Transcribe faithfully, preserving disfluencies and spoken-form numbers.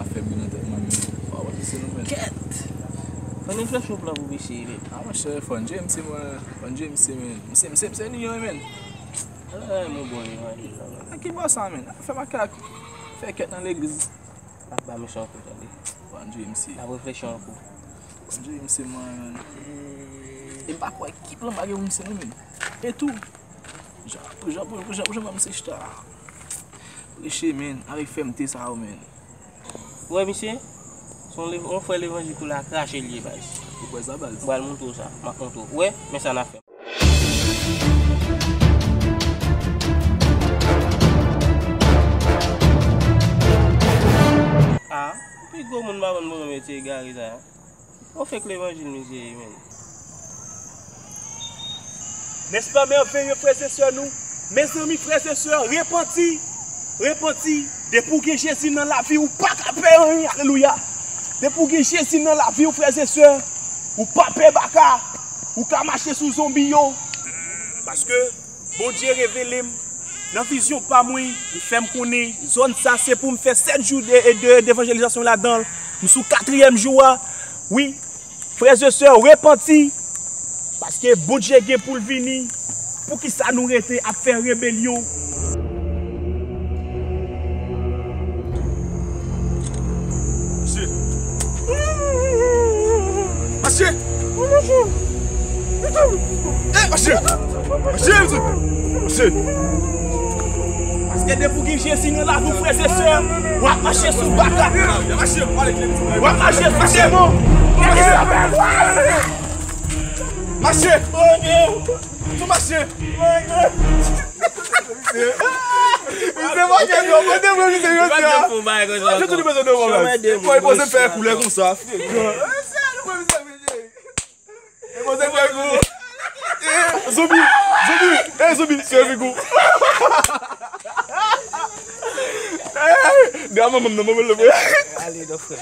Afè bri nan tèt mwen, men. Waw, se nou, men. Kèt! Fò n reflechi yon plan pou misye, men. A, monchè, fò n jere misye, mwen. Fò n jere misye, men. Misye, misye, misye, ni yon, men. Ay, mon bon, levanjil la, men. A, ki bò sa, men? Fè makak. Fè kèt nan legliz. N ap ba misye yon kou, tande. Fò n jere misye. N ap reflechi yon kou. Fò n jere misye, mwen, men. E m pa kwè ki plan m pa gen pou misye, non, men. E tou, Jan, pou jan, pou jan, pou jan, pou jan, misye chita. Preche, men, avèk fèmte sa yo, men. Ou wè, misye? Se yon lev-, yon frè levanjik ou la krache l ye, baz. Ou kwè sa, baz? M pral montre w sa. M ap montre w. Ou wè? Men sa n ap fè. Ah, pi gwo moun pa konn bon metye egare sa. Yon fake levanjil misye ye, men. N'est-ce pas merveilleux, frè e sè nou? Mezanmi, frè e sè, repanti, repanti. Depi w gen Jezi nan lavi, ou pa ka pè anyen. Alelouya. Depi w gen Jezi nan lavi w, frè e sè, ou pa pè baka. Ou ka mache sou zonbi yo. Paske Bondye revele m nan vizyon pa m, wi, li fè m konnen zòn sa se pou m fè sèt jou de, de, devanjelizasyon ladan l. M sou katriyèm jou a. Wi, frè e sè, repanti, paske Bondye gen pou l vini. Poukisa nou rete ap fè rebelyon? Mache! Mache! Eh, mache! Mache, msye! Mache! Paske depi w gen Jezi nan lavi w, frè e sè, w ap mache sou baka. W ap mache sou demon. Mache! Tou mache! Misye pa gen dwa, mande mwen misye yo di a. Misye tou li bezwen de mwen, baz. Fò li poze fè koulè konsa. Misye nou wè misye, misye. Li poze fè kou. Eh, zonbi, zonbi, eh, zonbi, sèvi kou. Eh, de a manman m nan, manman l vre. Ale, non, frè.